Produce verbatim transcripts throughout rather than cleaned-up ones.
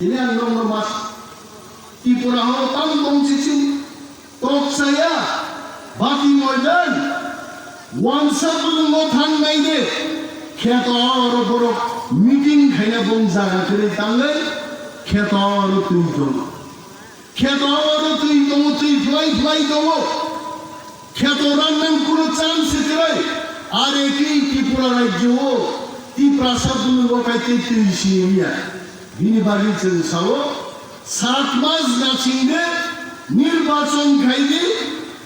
Ini ang nokno mas Tripura ho tam tong chiching tok saya bati moidan wansa belungo thang nai de kheto oro borok meeting khaina bong jaga kwrwi tanglai kheto oro twi tongo. Kheto oro twi tongo, twi phlai phlai tongo. Kheto rannang kuno chance kwrwi. Are twi Tripura rajyo o Tiprasa bwrwi o kai twi twi siniya. Bini bagwi chwng sao, sat mas nachingde nirbachon khaidi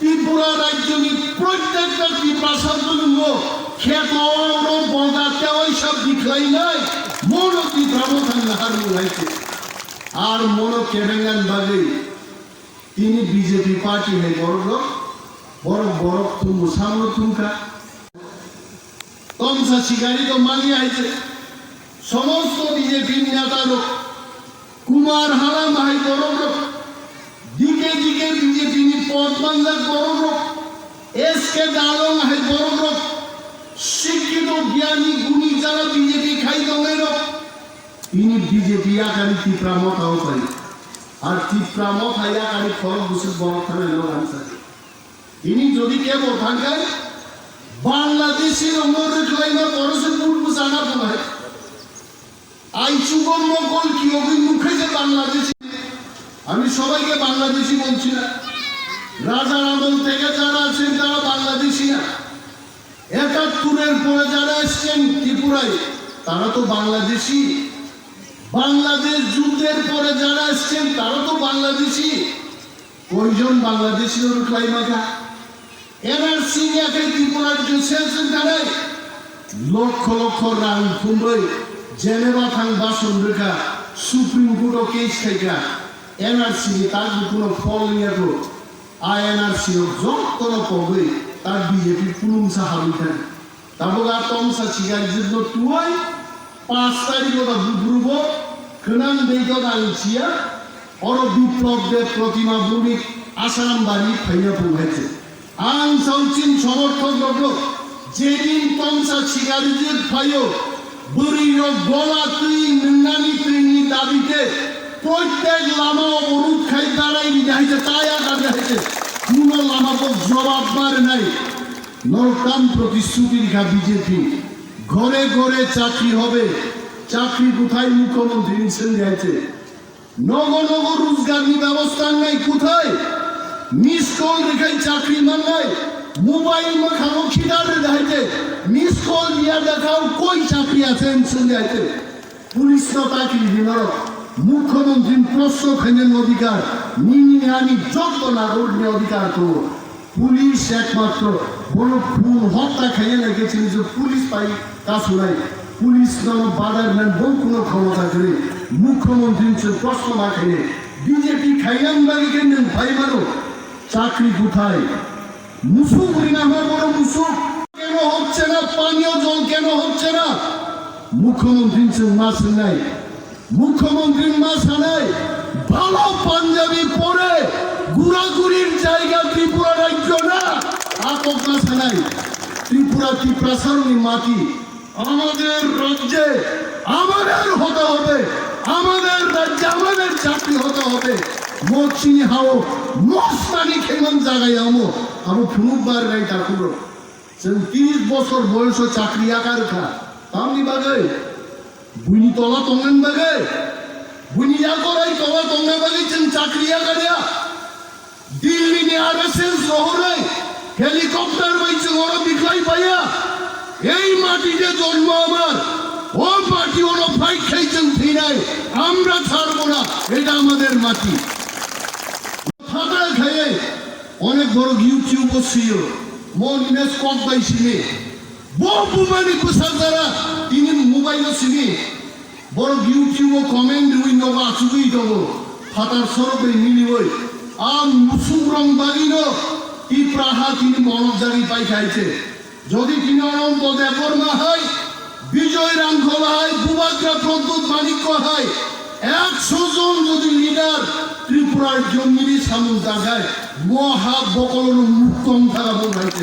Tripura rajyoni prottekta Tiprasa bwrwi o kheto oro boda tewai sab dikhlainai mono Tipra mothang nahar nungaikhe. Ar mono kebengan bagwi tini B J P party hai borok rok, borok borok thumbo samno thumkha. Tomsa sikari to mali hai je, somosto B J P neta rok, Kumar Halam hai borok rok, D K D K B J P ni pod manjak borok rok, S K Dalong hai borok rok, sikkito gyani guni jara B J P khai tongnai rok, Tini B J P yakari Tipra motha o pai. Ar Tipra motha yakari khorok bwswk borok thangnaino lamsadi. Tini jodi kebo thangkhe Bangladeshi rokno rwkhlaima borokse vote bwchana phalai. Aichugo mokol kiyogwi nukhe je Bangladeshi. আমি সবাইকে বাংলাদেশি বলছি না। রাজার আমল থেকে যারা আছেন তারা বাংলাদেশি না। একাত্তরের পরে যারা এসছেন ত্রিপুরায়, তারা তো বাংলাদেশি। বাংলাদেশ যুদ্ধের পরে যারা এসছেন, তারা তো বাংলাদেশি। কয়জন বাংলাদেশি ওর ক্লাইমাকা? এনআরসি নিয়ে ত্রিপুরার যে সেলসেন তারাই লক্ষ লক্ষ রাং ফুমবাই জেনেভা থাং বাসন রেখা সুপ্রিম কোর্টও কেস খাইকা এনআরসি নিয়ে তার কোনো ফল নিয়ে তো আইএনআরসি ও যত পদে তার বিজেপি পুলুমসা হাবি থাকে। Tabuk a tomsa sikari jibno tuwai pas tarikh o da bubrubo khwnang dei do da ang siya oro Biplab de Protima Bhumik Asaram bari phaina phung hai se. Ang sauchin somorthok rokno jedin tomsa sikari jib phaio bwrwi rok gola twi nwngnani twini dabite prottek lama oborud khai darai rini hai se taya gari hai se kuno lama bo jobab ma rwnai. নরকাম প্রতিশ্রুতি রেখা বিজেপি, ঘরে ঘরে চাকরি হবে, চাকরি কোথায় মুখ্যমন্ত্রী নিচ্ছেন যাইছে, নগ নগ রোজগারনি ব্যবস্থা নাই কোথায়, মিস কল রেখায় চাকরি মান্নাই, মোবাইল মাখানো খিদার দেখাইতে, মিস কল দিয়া দেখাও কই চাকরি আছে নিচ্ছেন যাইতে। পুলিশ তো তাকে দিনর মুখ্যমন্ত্রী প্রশ্ন খাইনের অধিকার, নিনি আমি যত নাগরিক অধিকার তো পুলিশ একমাত্র বড় খুন হত্যা খাইয়ে লেগেছিল যে পুলিশ পাই কাছুলাই পুলিশ নাম বাধার নেন বহু কোনো ক্ষমতা করে মুখ্যমন্ত্রী যে প্রশ্ন না খাইয়ে বিজেপি খাইয়াম বাড়িকে নেন ভাই মারো চাকরি কোথায়? মুসুক রিনা আমার বড় মুসুক। কেন হচ্ছে না? পানীয় জল কেন হচ্ছে না? মুখ্যমন্ত্রী চুম্মা সিংনাই, মুখ্যমন্ত্রী মা সানাই, ভালো পাঞ্জাবি পরে ঘোরাঘুরির জায়গা ত্রিপুরা রাজ্য না। আকক মা সানাই, ত্রিপুরা ত্রিপ্রাসারণী মাটি। আমাদের রাজ্যে আমাদের হতে হবে, আমাদের রাজ্যে আমাদের চাকরি হতে হবে। মচিনি হাও মস্তানি খেমন জায়গায় আমো, আমো ফুনুকবার নাই ঠাকুর। Chwng tris bosor boyoso chakri yakarkha. Tamni bagwi? Buini tola tongnani bagwi? Buini yakorai tola tongna bagwi chwng chakri yakarya? Delhi ni R S S rohorwi helicopter bai chwng oro biklai paiya. Ei মাটিতে জন্ম আমার, ও মাটি হলো ফাইট খাই চুন ফিরাই, আমরা ছাড়বো না, এটা আমাদের মাটি। ফাটা খাইয়ে অনেক বড় YouTube ও ছিল, মন ইমেজ কম পাইছিনি। বহু বুবানি কুসাল তারা তিনি মোবাইল ও ছিনি। Borok YouTube o comment rwui nogo achugwi tongo, phatar sorok bai miliui. A musukrok bagwino Tipra ha tini monok jagwi paikha hai se. Jodi tini Ananto Debbarma hai, Bijoy Rangkhola hai, Bubagra Pradyut Manikya hai, ekso jon jodi leader Tripura jongini samung jagai, mo ha bokolono mukto wngkha bo hai se.